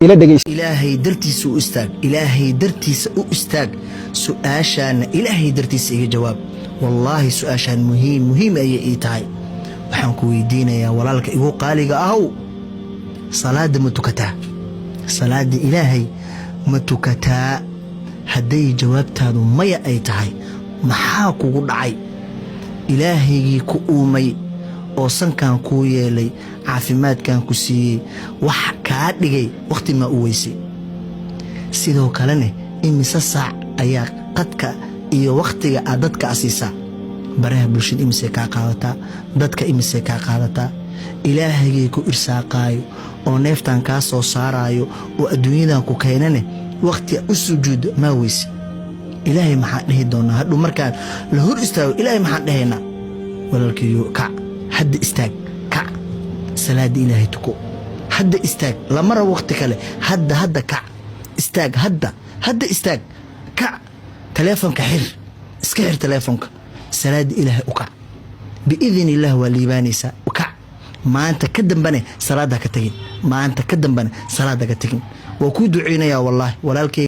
Ila dhegeyso. Ilaahay dartiisa u istaag, Ilaahay dartiisa u istaag. Su-aashaana Ilaahay dartiisa iga jawaab. Wallaahi, su-aashaan muhiim muhiim ayay ii tahay. Waxaan ku weydiinayaa, walaalka igu qaaliga ahow, salaada ma tukataa? Salaada Ilaahay ma tukataa? Hadday jawaabtaadu maya ay tahay, maxaa kugu dhacay? Ilaahaygii ku uumay oo sankan kuu yeelay, caafimaadkan ku siiyey, wax kaa dhigay, wakhti maa u weysay? Sidoo kalene, imise saac ayaa qadka iyo wakhtiga aad dadka asiisaa? Baraha bulshada imisay kaa qaadataa? Dadka imisay kaa qaadataa? Ilaahaygii ku irsaaqaayo oo neeftan kaa soo saaraayo oo adduunyadan ku keenane, wakhti u sujuuddo maa weyse? Ilaahay maxaan dhihi doonaa hadhuu markaan la hor istaago? Ilaahay maxaan dhahaynaa? Walaalkayo, kac hadda, istaag, kac, salaada Ilaahay tuko. Hadda istaag, lama rabo wakhti kale. Hadda, hadda kac, istaag, hadda, hadda istaag, kac. Taleefonka xir, iska xir taleefonka, salaada Ilaahay u kac. Biidni Illaah waa liibaanaysaa. Kac maanta ka dambane, salaada ka tagin. Maanta ka dambane, salaada ka tagin. Waa kuu duceynayaa, wallaahi, walaalkay.